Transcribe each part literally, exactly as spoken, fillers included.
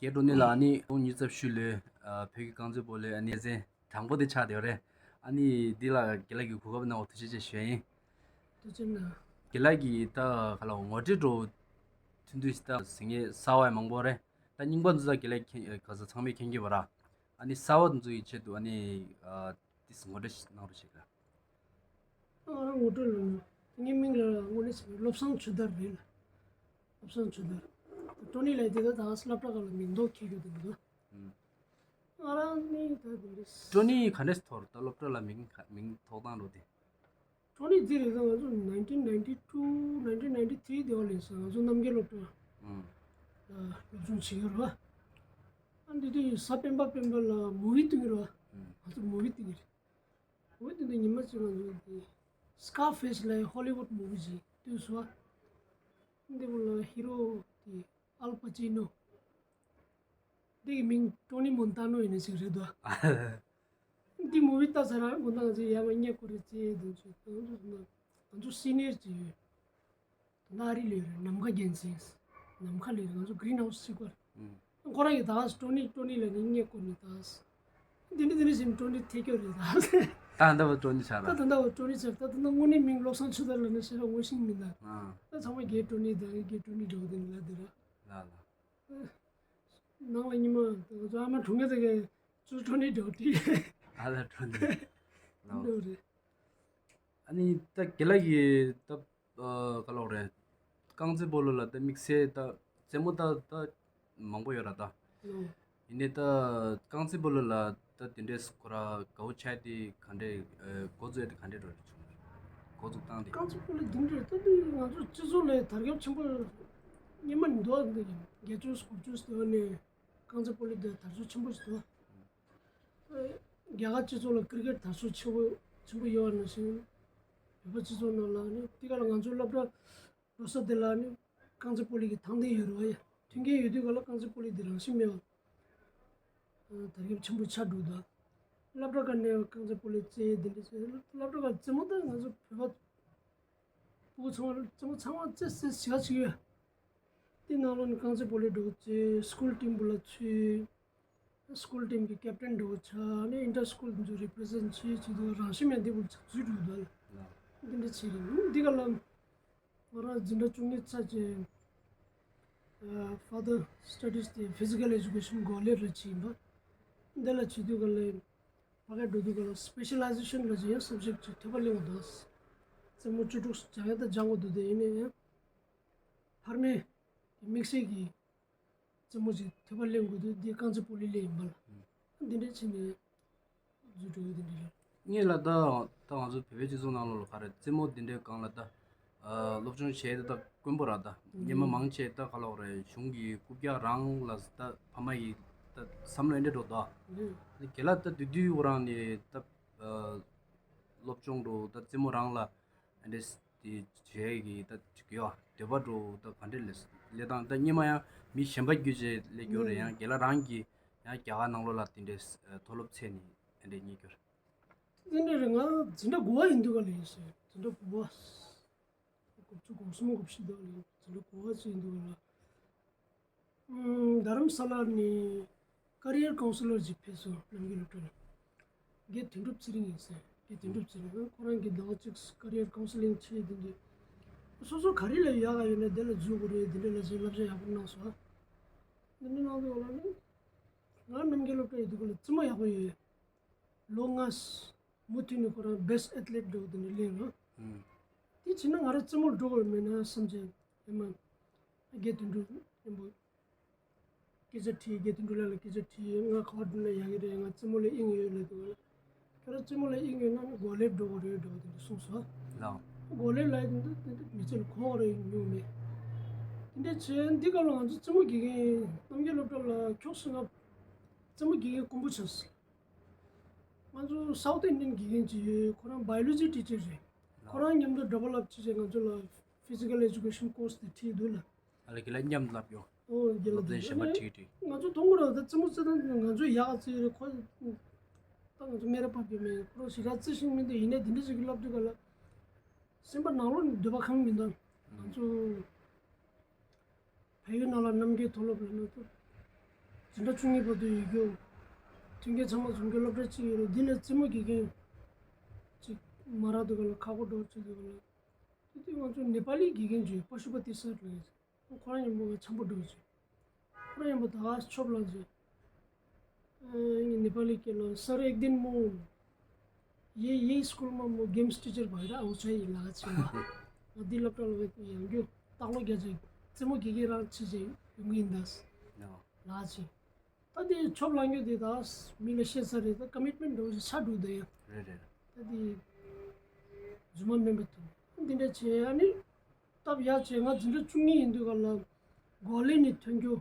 རྒན་ཌོ་ནི་ལགས། ཨ་ནི་སྟོང་ཉིས་རྩ་བཞི་ལོའི་ཨ་བོད་ཀྱི་རྐང་རྩེད་སྤོ་ལོའི་ཨ་ནི་ཚན་དང་པོ་དེ་ཆགས་བསྡད་ཡོད་རེད། ཨ་ནི་འདི་ལ་རྒན་ལགས་ཀྱིས་གོ་སྐབས་གནང་བར་ཐུགས་རྗེ་ཆེ་ཞུ་ཡ་ཡིན། ཐུགས་རྗེ་གནང་། རྒན་ལགས་ཀྱིས་ད་ག་ལ་ངོ་སྤྲོད་འདྲ་ཐུང་ཐུང་ཞིག་ད་ཟིན་ངེས་གསར་བ་མང་པོ་རེད། ད་རྙིང་པ་ཚོ་ད་རྒན་ལགས་མཁྱེན་ག་ས་ཚང་མས་མཁྱེན་གྱི་ཡོད་ར། ཨ་ནི་གསར་བ་ཚོ་ཡི་ཆེད་དུ་ཨ་ནི་ཨ་ཏིས་ངོ་སྤྲོད་ཞིག་གནང་རོགས་བྱེད་ལ། ང་རང་ངོ་སྤྲོད་ལ་ནི་ངའི་མིང་ལ་དངོས་གནས་བྱས་ན་བློ་བཟང་ཆོས་དར་རེད་ལ། བློ་བཟང་ཆོས་དར། ཊོ་ནི་ལབ་དེ་ད་ད་སློབ་གྲྭ་ཁག་ལ་མིང་འདོགས་འཁྱེར་རྒྱུ་དེ་མི་འདུག་ཨུམ། ང་རང་ནི་ད་དེ་འདྲ། ཊོ་ནི་ག་འདྲས་ཐོར་ད་སློབ་གྲྭ་ལ་མིང་ག་མིང་ཐོགས་སྟངས་འགྲོ་དེ། ཊོ་ནི་འདི་རེད་ད་ང་ཚོ་nineteen ninety two nineteen ninety three དེ་བ་ལས་སོ་ང་ཚོ་རྣམ་རྒྱལ་སློབ་གྲྭ་ཨུམ། ལ་སློབ་སྦྱོང་བྱེད་ཀྱི་རེད་བ། ཨ་འདི་དུས་གཟའ་སྤེན་པ་སྤེན་པ་ལ་མུ་བི་སྟོན་གྱི་རེད་བ། ཨུམ། ང་ཚོ་མུ་བི་སྟོན་གྱི་རེད། འོ་དེ་འདྲ་ཉི་མ་གཅིག་ང་ཚོ་དེ་Scarface ལབ་ཧོ་ལི་ཝུད་མུ་བི་ཅིག་ལྟོས་སོང་། འདི་བོ་ལ་ཧི་རོ་དེ་ཨལ་པ་ཅི་ནོ། འདི་གི་མིང་ཊོ་ནི་མོན་ཏ་ནོ་ཡིན་ནི་ཞིག་རེད་དོ། འདི་མུ་བི་ལྟ་ས་རང་དགོང་དག་ང་ཚོ་ཡར་མར་བསྙད་ཀྱི་རེད་ཅེས་དེ་ཚོ་ང་ཚོ་སི་ནི་ཡར་ཅིག་ཡོད། ད་ལྟ་ཨ་རི་ལ་ཡོད་རེད། ནམ་མཁའ་རྒྱལ་མཚན། ནམ་མཁའ་ལ་ཡོད་རེད། ང་ཚོ་Green House ཟེར་གོ་རེད། ཨུམ། ཁོ་རང་གིས་ད་ཊོ་ནི་ཊོ་ནི་ལབ་ནས་བསྙད་ཀྱི་ནི་ད། འདི་འདྲ་འདི་འདྲ་ཟེར་ནས་ཊོ་ནི་ཐེབས་ཀྱི་རེད་ད། ད་ད་བ་ཊོ་ནི་ཆགས་ད་ལ། ད་ད་བ་ཊོ་ནི་ཆགས་ད་ད་ད་དངོས་གནས་མིང་བློ་བཟང་ཆོས་དར་ལབ་ནས་ཟེར་བ་ངོ་ཤེས་མི་འདུག་ཨ། ད་ཚང་མ་རྒན་ཊོ་ནི་ད་རྒན་ཊོ་ནི་འདྲ་བོ་དེ་ནི་ལབ་དེ་ར། ལ་ལ། ནང་ལ་ཉི་མ་ང་ཚོ་ཨ་མ་གྲོངས་ངེ་ད་ག་ཚོ་ཊོ་ནི་འདྲ་བོ་དེ། ཨ་ལ་ཊོ་ནི། ལ། འདྲ་བོ་རེད། ཨ་ནི་ད་རྒན་ལགས་ཀྱིས་ད་ཨ་ག་ལབ་དགོས་རེད། རྐང་རྩེད་སྤོ་ལོ་ལ་ད་དམིགས་བསལ་ད་རྩེད་མོ་ད་ད་མང་པོ་ཡོད་ར་ད། ཨོ། ཡིན་ནའི་ད་རྐང་རྩེད་སྤོ་ལོ་ལ་ད་དེ་འདྲས་ཁོ་ར་དགའ་བོ་ཆགས་དེ་ག་འདྲས་ཨ་འགོ་བཙུགས་ཡ་དེ་ག་འདྲས་འགྲོ་རེད་བྱུང་། འགོ་བཙུགས་སྟངས་དེ། རྐང་རྩེད་སྤོ་ལོ་འདི་འདྲས་ད་དུང་ང་ཚོ་སྤྱི་ཚོགས་ལ་དར་ཁྱབ་ཆེན་པོ་སྔོན་མ་འདུག་འདི་ཡིན་བརྒྱད་ཅུ་དགུ་བཅུ་ཟེར་བ་ནས་རྐང་རྩེད་སྤོ་ལོ་འདི་དར་སྲོལ་ཆེན་པོ་ཞིག་འདུག་རྒྱ་གར་སྤྱི་ཚོགས་ལ་ཀིར་ཀེཊ་དར་སྲོལ་ཆེ་བོ་ཆེན་པོ་ཡོད་པ་ནང་བཞིན། བོད་པ་སྤྱི་ཚོགས་ནང་ལ་ནི་དེ་ག་ལ་ང་ཚོའི་སློབ་གྲྭ་འགྲོ་ས་དེ་ལ་ནི་རྐང་རྩེད་སྤོ་ལོ་གི་ཐང་སྟོང་ཡོད་རེད་བ་ཡ། མཐུན་རྐྱེན་ཡོད་དུས་ག་ལ་རྐང་རྩེད་སྤོ་ལོ་དེ་རང་བཞིན་མེད་པ། དར་ཁྱབ་ཆེན་པོ་ཆགས་འགྲོ་འདུག་སློབ་གྲྭ་ཁག་ནས་རྐང་རྩེད་སྤོ་ལོ་རྩེ་དེ་འདྲ་བྱས་སློབ་གྲྭ་ཁག་རྩེད་མོ་ད་ང་ཚོ་བོད་པ་སྤུ་གུ་ཚང་མ་རྩེད་མོ་ཚང་མ་རྩེ་རྩེ་བྱེད་ཀ་བྱེད་ཀྱི་ཡོད། དེ་ནང་ལོགས་ནས་རྐང་རྩེད་སྤོ་ལོ་འགྲོ་ཚེ་སི་ཀུལ་ཊིམ་བུ་ལ་ཚུད། སི་ཀུལ་ཊིམ་གྱི་ཀེབ་ཊན་འགྲོ་ཆ་ནས་ཨིན་ཊར་སི་ཀུལ་དེ་ཚོ་རི་པི་རི་ཛེན་ཊི་བྱེད་ཆེད་དུ་རང་བཞིན་མེད་འདི་བུ་ཚགས་ཚུད་འགྲོ་འདུག་ལ། འདི་འདྲ་བྱེད་རིང་འདི་ག་ལ་ང་རང་འཛིན་གྲྭ་བཅུ་གཉིས་ཚར་རྗེས་ཕར་དར་སི་ཊ་ཌིས་དེ་ཕི་ཛི་ཀལ་ཨེ་ཇུ་ཀེ་ཤན་གོ་ལེ་རུ་བྱས་ཡིན་པ། འདི་ལ་བྱེད་དུས་ག་ལ་ཕ་ག་འགྲོ་དུས་ག་ལ་སི་པེ་ཤ་ལའི་ཟེ་ཤན་ལ་བྱས་ཡང་སབ་ཇེག་ཊི་ཅིག་ཐོབ་པ་གླེང་བ་འདུག་རྩེད་མོ་བཅུ་དྲུག་སྦྱང་ཡ་ད་སྦྱང་དགོས་འདུག་དེ་ཡིན་ནའི་ཡང་འཕར་མའི་དམིགས་བསལ་གྱི་རྩེད་མོ་ཞིག་ཐོབ་པ་ལེན་དགོས་དུས་འདི་རྐང་རྩེད་སྤོ་ལོ་ལེན་ཡིན་པ་ལ། འདི་འདྲ་བྱས་ནས་འཛུལ་འགྲོ་ཡོད་འདི་འདྲ་རེད། ངས་ལ་ད་ད་ང་ཚོ་བོད་པའི་སྤྱི་ཚོགས་ནང་ལོགས་ལ་ག་རེ་རྩེད་མོ་འདི་འདྲའི་སྒང་ལ་ད་ཨ་སློབ་སྦྱོང་བྱས་ཏེ་ད་དཀོན་པོ་ར་ད་སྔོན་མ་མང་ཆེ་ད་ག་ལབ་དགོས་རེད། གཞུང་གི་རྐུབ་བཀྱག་རང་ལ་ད་ཕ་མ་ཡི་ད་བསམ་བློ་འདི་འདྲ་འགྲོ་ད། རྒན་ལགས་ད་དེ་དུས་ཁོ་རང་ནས་ད་ཨ་སློབ་སྦྱོང་འགྲོ་ད་རྩེད་མོ་རང་ལ། ཨ་འདྲས་དེ་བྱས་ཀྱི་ད་ཅིག་ཡོད་འདོད་པ་འགྲོ་ད་ག་འདྲས་ལས་ལས་དང་ད་སྙེ་མ་ཡང་མི་གཞན་པ་བརྒྱུད་བྱས་ལས་སྐྱོར་རེད། ཡང་རྒན་ལགས་རང་གིས་ཡང་རྒྱ་གར་ནང་ལོགས་ལ་དེ་འདྲས་མཐོ་སློབ་ཚད་ནས་ཨ་འདྲས་རྙེད་སྐྱོར། དེ་འདྲས་རེད། ང་འཛིན་གྲྭ་དགུ་པ་ཡིན་དུས་ག་ལ་ཡིན་ཟེར། འཛིན་གྲྭ་དགུ་པ་དགུ་བཅུ་གོ་གསུམ་གོ་བཞི་དུས་ག་ལ་ཡིན། འཛིན་གྲྭ་དགུ་པ་ཚོ་ཡིན་དུས་ག་ལ། ཨམ། རྡ་རམ་ས་ལ་ནས་ཀ་རི་ཡར་ཀའུན་སི་ལར་ཅིག་ཕེབས་སོང་། རྣམ་རྒྱལ་སློབ་གྲྭ་ལ། རྒན་དོན་གྲུབ་ཚེ་རིང་ཡིན་ཟེར། རྒན་དོན་གྲུབ་ཚེ་རིང་། ཁོ་རང་གིས་ཟླ་བ་གཅིག་ཀ་རི་ཡར་ཀའུན་སི་ལིང་བྱས་དེ་འདྲ། སོ་སོ་ག་རེ་ལ་ཡག་ག་ཡོད་ན་དེ་ལ་འཛུལ་དགོས་རེད། དེ་འདྲ་ལ་ཟེར་བསླབ་བྱ་ཡག་པོ་གནང་སོང་། དེ་འདྲ་གནང་དུས་ང་ལ་ནི་ང་རྣམ་རྒྱལ་སློབ་གྲྭ་ཡོད་དུས་སྐབས་ལ་རྩེད་མོ་ཡག་པོ་ཡོད། ལོ་ལྔ་མུ་མཐུད་ནས་ཁོ་རང་བེ་སི་ཊི་ཨེ་ཐི་ལེཊ་འདྲ་བོ་དེ་འདྲ་ལེན་རོགས། ཨུམ། དེ་བྱས་ན་ང་རང་རྩེད་མོར་འགྲོ་དགོས་མེད་ན་བསམ་བྱས་ཨེ་མ། རྒན་དོན་གྲུབ་ཡིན་པོ། སྐད་ཆ་དྲིས། རྒན་དོན་གྲུབ་ལགས་ལ་སྐད་ཆ་དྲིས། ང་ག་པར་འགྲོ་ན་ཡག་གི་རེད། ང་རྩེད་མོ་ལ་དབྱིངས་ཡོད་ལབ་དུས་ང་ལ། ཁྱོད་རང་རྩེད་མོ་ལ་དབྱིངས་ཡོད་ན་ནི་གོ་ལེར་འགྲོ་དགོས་རེད་འདྲ་བོ་དེ་འདྲ་གསུངས་སོང་། ལགས། གོ་ལེར་ལབ་ཡ་དེ་འདྲ་དེ་འདྲ་མི་ཚེ་ལ་གོ་བ་རེ་མྱོང་མེད། དེ་འདྲ་བྱས་འདི་སྐབས་ལ་ང་ཚོ་རྩེད་མོ་དགེ་རྒན་རྣམ་རྒྱལ་སློབ་གྲྭ་ལ་ཁྱོད་སེང་ག་རྩེད་མོ་དགེ་རྒན་དཀོན་པོ་ཆགས་སོང་། ང་ཚོ་སའུཐ་ཨིན་ཌི་ཡན་དགེ་རྒན་ཅིག་ཡོད། ཁོ་རང་བྷ་ཡོ་ལོ་ཇི་ཊི་ཅར་རེད། ལགས། ཁོ་རང་མཉམ་དུ་ཌབ་ལ་ཨབ་བྱས་བྱས་ང་ཚོ་ལ་ཕི་ཛི་ཀལ་ཨེ་ཇུ་ཀེ་ཤན་ཀོར་སི་དེ་ཁྲིད་འདུག་ལ། ཨ་ལ་གི་ལ་མཉམ་ལབ་ཡོང་། ཨོ་རྒྱལ་ལ་སློབ་ཚན་གཞན་པ་ཁྲིད་ཁྲིད། ང་ཚོ་མཐོང་གི་རེད། ད་རྩེད་མོ་རྩེ་སྟངས་ང་ཚོ་ཡག་རྩེ་རེད། ཁོ་ད་ང་ཚོ་སྨད་ར་ཕབ་རྒྱུ་མེད། ཁོ་རང་ཞེ་དྲག་རྩེ་ཤེས་མི་འདུག་ཡིན་ནའི་དེ་འདྲ་ཞིག་གི་སློབ་དུས་ག་ལ་སེམས་པ་ནང་ལོགས་ནས་འདོད་པ་ཁེངས་མི་འདུག་ང་ཚོ་བལ་ཡུལ་ནང་ལ་རྣམ་རྒྱལ་མཐོ་སློབ་ལ་ན་ཚོ་ བདུན་ཕྲག་བཅུ་གཉིས་བར་དུ་ཡོད་རྒྱུ། མཐུན་རྐྱེན་ཚང་མ་འཛོམས་རྒྱུ་སློབ་གྲྭ་གཅིག་ཡོད་རེད། འདི་ནས་རྩེད་མོ་དགེ་རྒན་གཅིག་མ་རག་དུས་སྒང་ལ་ཁག་པོ་འགྲོ་བྱེད་དུས་སྒང་ལ། དེ་དུས་ང་ཚོ་ནེ་པ་ལི་དགེ་རྒན་ཅིག་ཡོད། པ་ཤུ་པ་ཏི་སར་ལབ་ཡོད། ཁོ་རང་མཉམ་པོ་ང་འཆམ་པོ་འགྲོ་བྱེད། ཁོ་རང་མཉམ་པོ་ད་ག་ཆོབ་ལ་བྱེད། ཨ་ནི་ནེ་པ་ལི་སྐད་ལ་སར་ཨེག་དིན་མོ། ये ये स्कूल में म गेम्स टिचर भएर आउँछु है, ལབ་ཅིག་ཡོད། ང་འདི་སློབ་གྲྭ་ལ་ཡོང་རྒྱུ་སྟག་ལོ་བརྒྱ་ཅིག་རྩེད་མོ་དགེ་རྒན་རང་བྱེད་བྱེད་ཡོང་གི་ཡིན་ད། ལོ། ལབ་ཅིག་ད་དེ་ཆོབ་ལངས་རྒྱུ་དེ་ད་མི་ལ་བཤད་ས་རེད། ད་ཀ་མིཊ་མེན་ཊི་འདྲ་བོ་ཞིག་ཆགས་འགྲོ་དེ་ཡང་རེད་རེད། ད་དེ་རྫུན་མ་མིན་པ་དེ་འདི་འདྲ་བྱས། ཨ་ནི་སྟབས་ཡག་བྱས་ང་འཛིན་གྲྭ་བཅུ་གཉིས་ཡིན་དུས་སྒང་ལ་གོ་ལེ་ནས་ཐོན་རྒྱུ།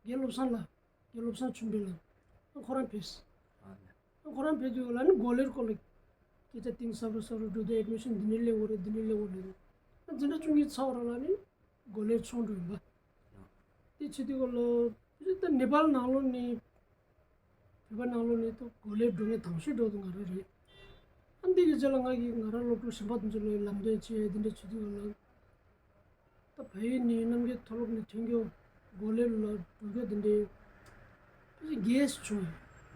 རྒན་བློ་བཟང་ལགས། རྒན་བློ་བཟང་ཆོས་འཕེལ་ལགས། ཁོ་རང་ཕེབས། ཨ་ནི། ཁོ་རང་ཕེབས་དུས་ལ་ནི་གོ་ལེར་སྐོར་ལ་སྐད་ཆ་གཏིང་ཟབ་རུ་ཟབ་རུ་འགྲོ་དུས་ཨེ་ཌི་མི་ཤན་འདི་ནས་ལེན་དགོས་རེད། འདི་ནས་ལེན་དགོས་རེད། ང་འཛིན་གྲྭ་བཅུ་གཉིས་ཚར་བ་རང་ལ་ནི་གོ་ལེར་མཆོང་འགྲོ་ཡིན་པ། དེ་བྱེད་དུས་སྐོར་ལ་ད་ནེ་པཱལ་ནང་ལོགས་ནས། བོད་པ་ནང་ལོགས་ནས་ད་གོ་ལེར་འགྲོ་མཁན་དང་ཤོས་འགྲོ་དུས་ང་རང་རེད། ཨ་འདི་གི་རྗེས་ལ་ང་གིས་ང་རང་སློབ་ཕྲུག་གཞན་པ་དེ་ཚོ་ལ་ལམ་སྟོན་བྱས། དེ་འདྲ་བྱེད་དུས་སྐོར་ལ། ད་བལ་ཡུལ་ནས་རྣམ་རྒྱལ་མཐོ་སློབ་ནས་ཐོན་རྒྱུ། གོ་ལེ་ལ་འགྲོ་རྒྱུ་དེ་འདྲའི་ཕལ་ཆེར་རྒས་བྱུང་།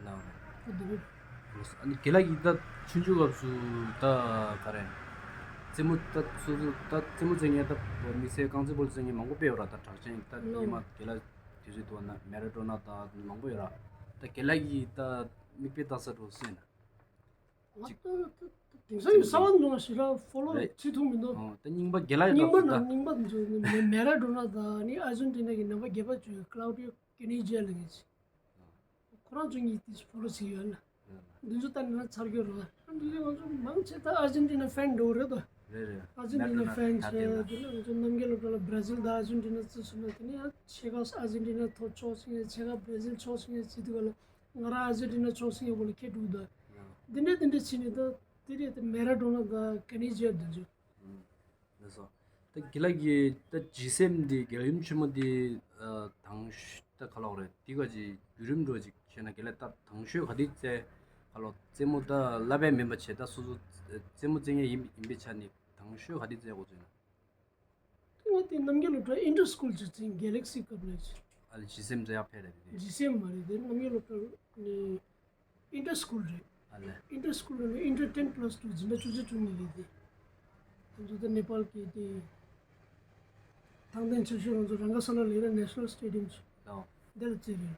ལའོ། ཨ་དེ་འདྲ། ཨ་ནི་རྒན་ལགས་ཀྱིས་ད་ཆུང་ཆུང་སྐབས་སུ་ད་ག་རེ། རྩེད་མོ་ད་སོ་སོ་ད་རྩེད་མོ་རྩེ་མཁན། ད་དམིགས་བསལ་རྐང་རྩེད་སྤོ་ལོ་རྩེ་མཁན་མང་པོ་དཔེ་ཡོད་ར། ད་གྲགས་ཅན་ད། ལའོ། ཉི་མ་རྒན་ལགས་དུས་ཚོད་དུ་ན་མེ་ར་ཌོ་ན་ད་མང་པོ་ཡོད་ར། ད་རྒན་ལགས་ཀྱིས་ད་མིག་དཔེ་ལྟ་ས་འགྲོ་སྲིད་ན། ང་ད་ད་དེང་སང་གི་གསར་པ་འདུག་ང་ཞེ་དྲག་ཕོ་ལོ་རེད། བྱེད་ཐུབ་མི་འདུག་ཨོ། ད་རྙིང་པ་རྒན་ལགས་ཡོད་རྙིང་པ་ད་ན་ད་རྙིང་པ་འདུག་མེ་མེ་ར་ཌོ་ན་དང་ནི་ཨར་ཇན་ཊི་ན་གི་རྣམ་པ་རྒྱས་པ་བྱུང་། ཀླའུ་ཌི་ཡོ་ཀེ་ནི་ཇི་ལབ་མཁན་ཅིག་ཁོ་རང་ཚོ་གཉིས་དེ་ཕོ་ལོ་བྱེད་ཡོད་ན། འདི་ཚོ་ལྟ་ན་ཚར་རྒྱུ་རེད། ཨ་འདི་ལས་ང་ཚོ་མང་ཆེ་ད་ཨར་ཇན་ཊི་ན་ཕེན་འགྲོ་རེད་དོ། རེད་རེད། ཨར་ཇན་ཊི་ན་ཕེན་ཆེ་དེ་ལ་ང་ཚོ་རྣམ་རྒྱལ་སློབ་གྲྭ་ལ་བྷ་ར་ཟིལ་དང་ཨར་ཇན་ཊི་ན་བརྩི་སོང་ན། དེ་ནས་ཡང་ཕྱེད་ཀ་ཨར་ཇན་ཊི་ན་ཐོག་ཆོག་སོང་ཡ། ཕྱེད་ཀ་བྷ་ར་ཟིལ་ཆོག་སོང་ཡ་བྱེད་དུས་སྒང་ལ། ང་རང་ཨར་ཇན་ཊི་ན་ཆོག་སོང་ཡ་བོ་ལ་ཁེ་འགྲོ་འདུག་འདི་འདྲ་འདི་འདྲ་བྱས་ནས་ད་དེ་རེད། ད་མེ་ར་ཌོ་ན་དང་ཀེ་ནི་ཇི་འདི་ཚོ། ལགས་སོ། ད་རྒན་ལགས་ཀྱིས་ད་ཇི་སེམ་འདི་རྒྱལ་ཡུམ་ཆེན་མོ་འདི་ཨ་དང་ཤོས་ད་ག་ལབ་དགོས་རེད། འདི་ག་ཅིག་བརྒྱུད་རིམ་འདྲ་ཅིག་བཤད་ན། རྒན་ལགས་ད་དང་ཤོས་ག་དུས་རྩེ་ག་ལབ། རྩེད་མོ་ད་བསླབ་པ་མིན་པ་བྱས། ད་སོ་སོ་རྩེད་མོ་རྩེ་མཁན་ཡིན་ཡིན་པའི་ཆ་ནས་དང་ཤོས་ག་དུས་རྩེ་གོ་ཚོད་ན། ང་དེ་རྣམ་རྒྱལ་སློབ་གྲྭ་ཨིན་ཊར་སི་ཀུལ་ཅིག་རྩེ། གྷེ་ལེག་སི་ཀབ་ལབ་ཅིག་ཨ་ལ་ཇི་སེམ་རྩེ་ཡག་ཕེབས་རེད་དེ། ཇི་སེམ་མ་རེད་དེ། རྣམ་རྒྱལ་སློབ་གྲྭ་ནས་ཨིན་ཊར་སི་ཀུལ་རེད། ཨ་ལ། ཨིན་ཊར་སི་ཀུལ་ནས་ཨིན་ཊར་ཊེན་པ་ལ་སི་ཊུ་འཛིན་གྲྭ་བཅུ་གཅིག་བཅུ་གཉིས་རེད་དེ། ང་ཚོ་ད་ནེ་པཱལ་གྱི་དེ་ཐང་སྟེང་ཆེ་ཤོས་ང་ཚོ་རང་ག་ས་ལ་ལེ་ར་ནེ་ཤ་ནལ་སི་ཊེ་ཌི་ཡམ་ཅིག་ལའོ། འདིར་རྩེ་རེད།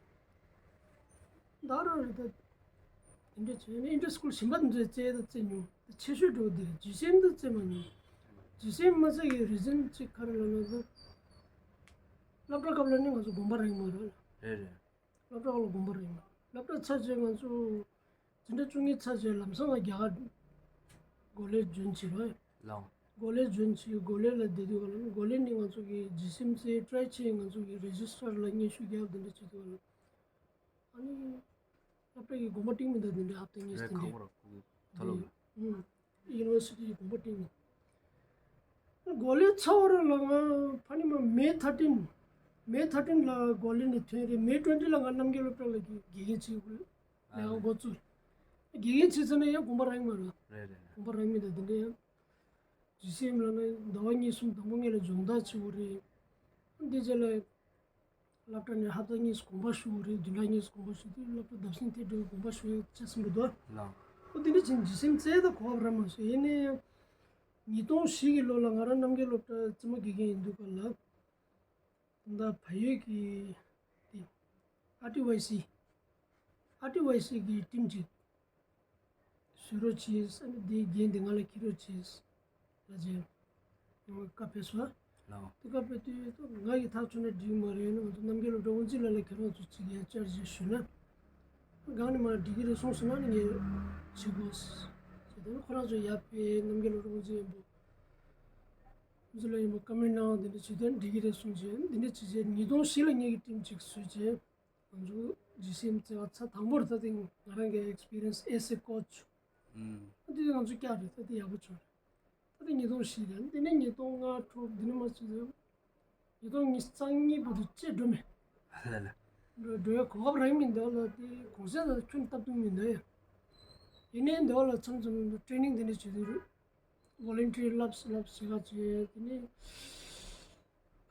ད་རང་རེད་ད། དེ་འདྲ་བྱས་ནས་ཨིན་ཊར་སི་ཀུལ་གཞན་པ་དེ་ཚོ་རྩེ་ད་རྩེ་མྱོང་། ཆེ་ཤོས་འགྲོ་དེ་ཇི་སེམ་དེ་རྩེ་མ་མྱོང་། ཇི་སེམ་མ་རྩེ་གི་རི་ཛན་ཅིག་ག་རེ་ལབ་ན། ད་སློབ་གྲྭ་སྐབས་ལ་ནི་ང་ཚོ་དགོན་པ་རང་མ་རེད། རེད་རེད། སློབ་གྲྭ་སྐབས་ལ་དགོན་པ་རང་མ། སློབ་གྲྭ་ཚར་རྗེས་ང་ཚོ་འཛིན་གྲྭ་བཅུ་གཉིས་ཚར་རྗེས་ལམ་སང་ང་རྒྱ་གར་གོ་ལེ་ཇོ་ཡིན་བྱས་རེད། ལའོ། གོ་ལེ་ཇོ་ཡིན་བྱས། གོ་ལེ་ལ་བསྡད་དུས་སྒང་ལ་གོ་ལེ་ནས་ང་ཚོ་གི་ཇི་སེམ་རྩེ་ཊི་རའི་བྱས། ང་ཚོ་གི་རེ་ཇི་སི་ཊར་ལ་སྙན་ཞུ་རྒྱབ། དེ་འདྲ་བྱེད་དུས་སྒང་ལ། ཨ་ནི་སློབ་གྲྭ་གི་དགོན་པ་སྟེང་མི་འདུག་དེ་འདྲ་ཧབ་ཏ་གཉིས་རེད། དེ་ཁག་པོ་འདྲ། རེད། ཁོ་ཐ་ལོ། ཨུམ། ཡུ་ནི་ཝར་སི་ཊི་གི་དགོན་པ་སྟེང་ནས། གོ་ལེ་ཚར་བ་ར་ལ་ང་ཕ་ནི་མ་མེ་ཐར་ཊིན། མེ་ཐར་ཊིན་ལ་གོ་ལེ་ནས་ཐོན་རེད། མེ་ཊུ་ཝེན་ཊི་ལ་ང་རྣམ་རྒྱལ་སློབ་གྲྭ་ལ་དགེ་རྒན་བྱེད་དགོས་ལས་ང་འགོ་བཙུགས། དགེ་རྒན་བྱེད་ཚར་ན་ཡང་དགོན་པ་རང་མ་རེད། རེད་རེད། དགོན་པ་རང་མི་འདུག་དེ་འདྲ་ཡང་། ཇི་སེམ་ལ་ནི་ཟླ་བ་གཉིས་གསུམ་དང་པོ་སྔོན་ལ་སྦྱོང་བརྡར་བྱེད་དགོས་རེད། འདི་རྗེས་ལ་སློབ་གྲྭ་ནས་ཧབ་ཏ་གཉིས་གོམ་པ་ཞུ་དགོས་རེད། བདུན་ཕྲག་གཉིས་གོམ་པ་ཞུ་དུས་སློབ་གྲྭ་བདག་འཛིན་ཐེབས་འགྲོ་གོམ་པ་ཞུ་ཡག་ཆ་ཟིན་པ་འདུག་ལགས། ཨོ་དེ་འདྲ་བྱས་ཇི་སེམ་རྩེ་ད་གོ་བ་ར་མ་སོང་། ཡིན་ན་ཡང་ཉིས་སྟོང་བཞི་གི་ལོ་ལ་ང་རང་རྣམ་རྒྱལ་སློབ་གྲྭ་རྩེད་མོ་དགེ་རྒན་ཡིན་དུས་སྐབས་ལ། ད་བལ་ཡུལ་གྱི་དེ་ཨར་ཊི་ཝའི་སི། ཨར་ཊི་ཝའི་སི་གི་ཊིམ་ཅིག་བཟོ་རོགས་བྱས། ཨ་ནི་དེའི་འགན་དེ་ང་ལ་འཁྱེར་རོགས་བྱས་ལབ་བྱས། ང་བཀའ་ཕེབས་སོང་། ལགས། དེ་བཀའ་ཕེབས་དུས་ང་གིས་ཐག་ཆོད་ན་འགྲིག་མ་རེད། ང་ཚོ་རྣམ་རྒྱལ་སློབ་གྲྭ་དབུ་འཛིན་ལགས་ལ་ཁྱེད་རང་ཚོ་ཅིག་ཡང་བཅར་ཞིག་ཞུས་ན། སྒང་ནས་མར་འགྲིག་གི་རེད་གསུངས་སོང་ན་ནི་ངས་བྱེད་དགོས་ཟེར། དེ་ནས་ཁོ་རང་ཚོ་ཡར་ཕེབས། རྣམ་རྒྱལ་སློབ་གྲྭ་དབུ་འཛིན་ཡིན་པོ། དབུ་འཛིན་ལགས་ཡིན་པོ་བཀའ་མོལ་གནང་། དེ་འདྲ་བྱེད་དུས་འགྲིག་གི་རེད་གསུངས་བྱས། འདི་འདྲ་བྱས་བྱས་ཉིས་སྟོང་བཞི་ལ་ངེད་ཀྱིས་ཊིམ་ཅིག་བཟོས་བྱས། ང་ཚོ་ཇི་སེམ་རྩེ་བ་ཚར་དང་པོར་ད་དེ་ང་རང་གི་ཨེག་སི་པི་རི་ཡན་སི་ཨེ་སེ་ཀོ་ཆི། ཨུམ། ད་དེ་ང་ཚོ་བསྐྱར་རེད། ད་དེ་ཡག་པོ་བྱུང་རེད། ད་དེ་ཉིས་སྟོང་བཞི་རེད། དེ་ནས་ཉིས་སྟོང་ལྔ་དྲུག་འདི་ནས་མར་བྱས་ཏེ་ཉིས་སྟོང་ཉི་ཤུ་རྩ་གཉིས་བར་དུ་ཅི་འགྲོ་མེད། ལ་ལ། འགྲོ་འགྲོ་ཡ་གོ་སྐབས་རག་མི་འདུག་ལ། དེ་གུང་སེང་ད་ཁྱོན་སྟབས་བསྟུན་མི་འདུག་ཡ། ཡིན་ནའི་འདུག་ལ་མཚམས་མཚམས་ཊེ་རེ་ནིང་དེ་འདྲ་བྱེད་དུས་རེད། ཝོ་ལན་ཊི་རི་ལབ་ལབ་བྱེད་ག་བྱེད། དེ་ནས་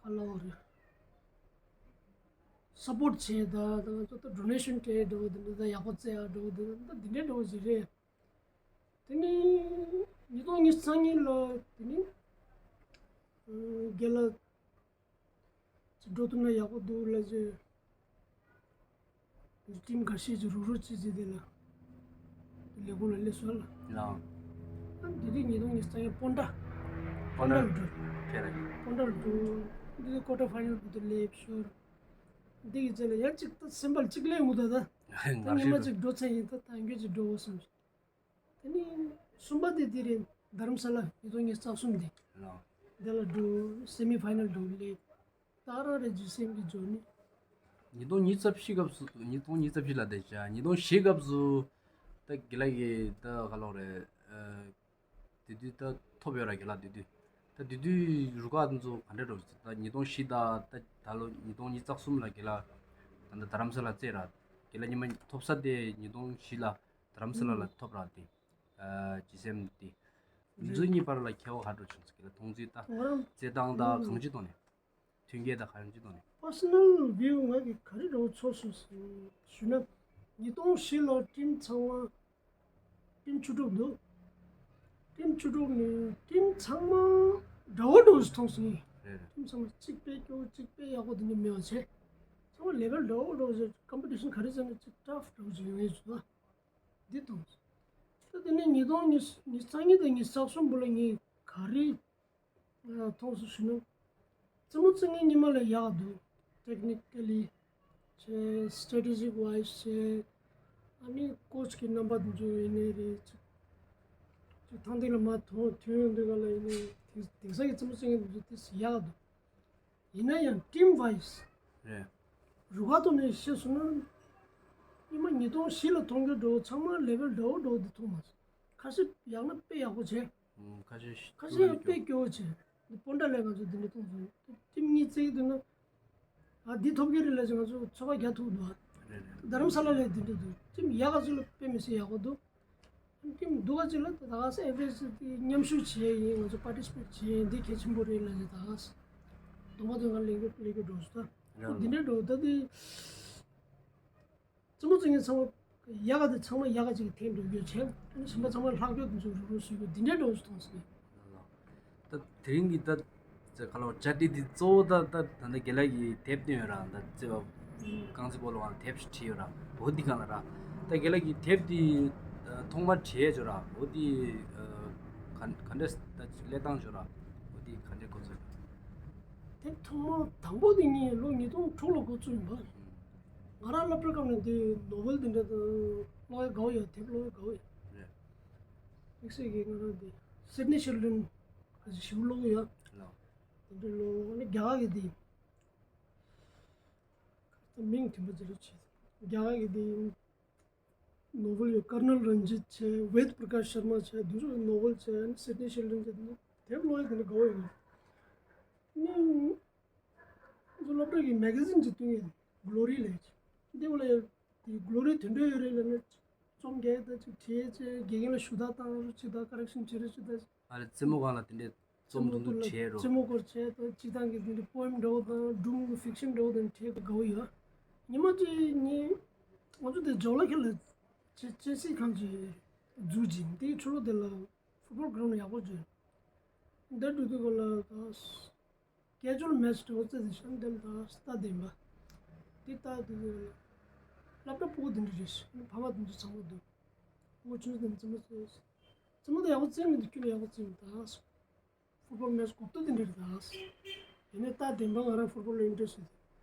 ག་ལབ་དགོས་རེད། སབ་པོརཊ་བྱས་ད་ད་ང་ཚོ་ད་ཌོ་ནེ་ཤན་སྤྲད་འགྲོ་འདི་འདྲ་ད་ཡག་པོ་བཙལ་ཡག་འགྲོ་འདི་འདྲ་འདི་འདྲའི་འགྲོ་ཞིག་རེད། དེ་ནི་ཉིས་སྟོང་ཉི་ཤུ་རྩ་གཉིས་ལ་དེ་ནི་རྒན་ལགས་ཅིག་འགྲོ་ཐུབ་ན་ཡག་པོ་འདུག་ལབ་ཅིག་ཊིམ་འགའ་ཤས་ཀྱིས་རུག་རུག་བྱས་བྱས་དེ་ལ་ལས་ཁུངས་ལ་སླེབས་སོང་ལ། ལའང་། ཨ་འདི་དུས་ཉིས་སྟོང་ཉི་ཤུ་རྩ་གཉིས་སྤོན་ཊ། སྤོན་ཊ་ལ་འགྲོ། ཁྱེད་རང་གིས། སྤོན་ཊ་ལ་འགྲོ། འདི་དུས་ཀོར་ཊར་ཕའི་ནལ་བར་དུ་སླེབས་ཤོར། འདི་གི་རྗེས་ལ་ཡང་གཅིག་ད་སེམས་པར་གཅིག་སླེབས་འོང་ད་ད། ད་ངར་ཉི་མ་ཤེས་གཅིག་འགྲོ་ཚར་ཡིན་ད་ད་ཡང་གཅིག་འགྲོ་འོ་བསམ། དེ་ནས་གསུམ་པ་དེ་དེ་རེད། རྡ་རམ་ས་ལ་ཉིས་སྟོང་ཉི་ཤུ་རྩ་གསུམ་དེ། ལའང་། དེ་ལ་འགྲོ་སེ་མི་ཕའི་ནལ་འགྲོ་སླེབས། ད་རང་རེ་ཇི་སེམས་ཀྱི་འཇོག་ནི། ཉིས་སྟོང་ཉི་ཤུ་རྩ་བཞི་སྐབས་སུ་ཉིས་སྟོང་ཉི་ཤུ་རྩ་བཞི་ལ་བསྡད་བྱ་ཉིས་སྟོང་བཞི་སྐབས་སུ་ད་དགེ་ལགས་ཀྱིས་ད་ག་ལོག་རེད། དེ་དུས་ད་ཐོབ་ཡོད་ར་དགེ་ལགས་དེ་དུས། ད་དེ་དུས་རུ་ཁག་དེ་ཚོ་ག་འདྲ་འགྲོ་ད་ཉིས་སྟོང་བཞི་ད་ད་ད་ལོ་ཉིས་སྟོང་ཉི་ཤུ་རྩ་གསུམ་ལ་དགེ་ལགས་ད་ད་རྡ་རམ་ས་ལ་བཙལ་ར་དགེ་ལགས་ཉི་མ་ཐོབ་ས་དེ་ཉིས་སྟོང་བཞི་ལ་རྡ་རམ་ས་ལ་ལ་ཐོབ་ར་དེ། ཇི་སེམས་དེ། འདི་ཚོ་གཉིས་བར་ལ་ཁྱད་པར་ག་འདྲ་བྱུང་ཟེར་གྱི་ལ་མཐོང་ཚུལ་དང་ང་རང་བརྩེ་སྟངས་དང་ང་གང་ཅི་ཐོག་ནས། མཐུན་རྐྱེན་དང་གང་ཅི་ཐོག་ནས། པར་སོ་ནལ་བིའུ་ང་གི་ག་རེ་འདྲ་བོ་ཚོར་སོང་ཟེར་ཞུ་ན། ཉིས་སྟོང་བཞི་ལོར་ཊིམ་ཚང་མ་ཊིམ་བཅུ་དྲུག་འདུག་ཊིམ་བཅུ་དྲུག་ནས་ཊིམ་ཚང་མ་འདྲ་བོ་འདྲ་བོ་ཞིག་མཐོང་སོང་ངས། རེད་རེད། ཊིམ་ཚང་མ་གཅིག་དཔེ་སྐྱོ་བོ་གཅིག་དཔེ་ཡག་པོ་དེ་འདྲ་མེད་པ་བྱས། ཚང་མ་ལེ་བལ་འདྲ་བོ་འདྲ་བོ་ཞིག་ཀམ་པི་ཊི་ཤན་ག་རེ་བྱས་ན་གཅིག་ཊཕ་འདྲ་བོ་ཞིག་ཡོང་ངེས་བྱུང་ད། འདི་དང་། ད་དེ་ནས་ཉིས་སྟོང་ཉི་ཤུ་རྩ་གཉིས་དང་ཉི་ཤུ་རྩ་གསུམ་བར་ལ་ངས་ག་རེ་མཐོང་སོང་ཞུ་ན། རྩེད་མོ་རྩེ་མཁན་ཉི་མ་ལས་ཡག་འདུག་ཊེག་ནི་ཀ་ལི་བྱས། སི་ཊེ་ཊེ་ཇིག་ཝའི་སི་བྱས། ཨ་ནི་ཀོ་ཆི་གི་རྣམ་པ་དེ་ཚོ་ཡིན་ནའི་རེད། ཅིག་ཅིག་ཐང་སྟེང་ལ་མར་ཐོན་ཐོན་ཡོང་དུས་ག་ལ་ཡིན་ནའི་དེང་དེང་སང་གི་རྩེད་མོ་རྩེ་མཁན་དེ་ཚོ་དེ་ཡག་འདུག་ཡིན་ན་ཡང་ཊིམ་ཝའི་སི་རེད། རུ་ཁག་ཐོག་ནས་བཤད་སོང་ན། ཉི་མ་ཉིས་སྟོང་བཞི་ལ་མཐོང་རྒྱུ་འདྲ་བོ་ཚང་མ་ལེ་བལ་འདྲ་བོ་འདྲ་བོ་འདི་མཐོང་མ་སོང་། ཁ་ཤས་ཡག་ན་དཔེ་ཡག་པོ་བྱས། ཨུམ། ཁ་ཤས་ཤ་ཁ་ཤས་ཡང་དཔེ་སྐྱོ་བོ་བྱས། འདི་སྤོན་ཊ་ལས་ང་ཚོ་འདི་འདྲ་མཐོང་སོང་། ཊིམ་གཉིས་བརྩི་གི་འདུག་ན། ཨ་འདི་ཐོབ་ཀྱི་རེད་ལབ་ཅིག་ང་ཚོ་ཚོད་དཔག་རྒྱག་ཐུབ་འདུག་ཨ། རེད་རེད། རྡ་རམ་ས་ལ་ལས་འདི་འདྲ་འདུག་ཊིམ་ཡག་ག་ཚོད་ལ་དཔེ་མི་སྲིད་ཡག་པོ་འདུག་ཊིམ་སྡུག་ག་ཅིག་ལ་ད་ག་ས་ཨེ་ཝ་རེཇ་དེ་མཉམ་ཞུགས་བྱས་ཡིན། ང་ཚོ་པར་ཊི་སི་པེཊ་བྱས་ཡིན། འདི་གལ་ཆེན་པོ་རེད་ལབ་ནས་ད་ག་ས་གདོང་པ་དོན་ཁ་ལེན་གི་ལེན་གི་འགྲོ་སོང་ད། རང་འདི་འདྲ་འགྲོ་ད་དེ་རྩེད་མོ་རྩེ་མཁན་ཚང་མ་ཡག་ག་དེ་ཚང་མ་ཡག་ག་ཅིག་ཐེངས་འགྲོ་རྒྱུ་བྱས། ཨ་ནི་གཞན་པ་ཚང་མ་ལྷག་སྐྱོ་དེ་ཚོ་རུག་རུག་བཟོས་གི་འདི་འདྲ་འགྲོ་སོང་ཟེར། ད་དེ་རིང་གི་ད་ཁ་ལོ་བཅར་འདྲི་འདི་གཙོ་བོ་ད་ད་ད་ནི་དགེ་ལགས་ཀྱིས་དེབ་བཏོན་ཡོད་ར། ད་བརྩེ་བ་རྐང་རྩེད་སྤོ་ལོ་ཁང་ལ་དེབ་ཞིག་བྲིས་ཡོད་ར། འོ་འདི་སྒང་ལ་ར། ད་དགེ་ལགས་ཀྱིས་དེབ་འདི་ཐོག་མར་བྲིས་ཡོད་ར། འོ་འདི་ག་ག་འདྲས་ད་ཅིག་སླེབས་སྟངས་ཡོད་ར། འོ་འདི་ག་འདྲས་འགོ་ཚུགས། དེབ་ཐོག་མ་དང་པོ་འདི་ངས་ལོ་ཉིས་སྟོང་དྲུག་ལ་འགོ་བཙུགས་ཡིན་པ། ང་རང་སློབ་གྲྭའི་སྐབས་ནས་འདི་ནོ་ཝེལ་འདི་འདྲ་དང་ཀློག་ཡ་དགའ་བོ་ཡོད། དེབ་ཀློག་ཡ་དགའ་བོ་ཡོད། རེད། དམིགས་བསལ་གྱིས་ང་རང་འདི་སིད་ནི་ཤེལ་ཌོན་ག་ཚོད་ཞིབ་ཀློག་ཡ། ལགས། དེ་འདྲ་ཀློག་ཨ་ནི་རྒྱ་གར་གྱི་འདི་མིང་དེ་མ་ཅི་རེད་བྱེད། རྒྱ་གར་གྱི་འདི་ནོ་ཝེལ་ཡོད། ཀར་ནལ་རན་ཇིད་བྱས། ཝེད་པྲ་ཀཱཤ་ཤར་མ་བྱས། དེ་ཚོ་ནོ་ཝེལ་བྱས། ཨ་ནི་སིད་ནི་ཤེལ་ཌོན་བྱས། དེ་ཚོ་དེབ་ཀློག་ཡ་དེ་འདྲ་དགའ་བོ་ཡོད། ཨ་ནི་ང་ཚོ་སློབ་གྲྭ་གི་མེ་ག་ཛིན་ཅིག་བཏོན་ཡོད། གྷི་ལོ་རི་ལབ་ཅིག་འདི་བ་ལ་ཡ་དེ་གྷི་ལོ་རི་དོན་འགྲོ་ཡོད་རེད་ལབ་ནས་རྩོམ་རྒྱག་ཡ་ད་ཅིག་བྲིས་བྱས། དགེ་རྒན་ལ་ཞུ་དག་བཏང་རོགས་ཅིག་དང་། ཀ་རེག་ཤན་བྱེད་རོགས་ཅིག་དང་། ཨ་རེ་རྩེད་མོ་སྒང་ལ་དེ་འདྲའི་རྩོམ་ཐུང་ཐུང་བྲིས་རོགས། རྩེད་མོ་སྐོར་བྱས་དང་། སྤྱིར་བཏང་གི་དེ་འདྲའི་པོ་ཨེམ་འདྲ་བོ་དང་སྒྲུང་ཕིག་ཤན་འདྲ་བོ་དང་བྲིས་དགའ་བོ་ཡོད། ཉི་མ་གཅིག་ངས་ང་ཚོ་དེ་ཇོ་ལ་ཁེ་ལ་ཅེ་ཅེ་སི་ཁང་ཅིག་འཛུགས་ཅིང་། དེའི་ཕྱི་ལོགས་དེ་ལ་ཕུཊ་བོལ་གྷ་རའུན་ཡག་པོ་ཅིག་འདིར་འགྲོ་དུས་སྒང་ལ་ད་ཀེ་ཇུ་ཨལ་མེ་ཆི་འདྲ་བོ་རྩེ་དེ་ཤང་དེ་ལ་ད་རྟ་འདེམས་པ་དེ་ལྟ་དུས་སྒང་ལ་སློབ་གྲྭ་སྤུ་གུ་དེ་འདྲ་རེད། ཕ་མ་དེ་ཚོ་ཚང་མ་འདུག་ཕྲུ་གུ་ཆུང་ཆུང་དེ་ཚོ་རྩེད་མོ་རྩེ། རྩེད་མོ་དེ་ཡག་པོ་རྩེ་མི་འདུག་ཁྱོད་ལ་ཡག་པོ་རྩེ་མི་འདུག་ད་ཕུཊ་བོལ་མེ་ཆི་གོ་སྐབས་དེ་འདྲ་རེད་ད། ཡིན་ནའི་རྟ་འདེམས་པ་ང་རང་ཕུཊ་བོལ་ལ་ཨིན་ཊེ་རེ་སི་ཡོད།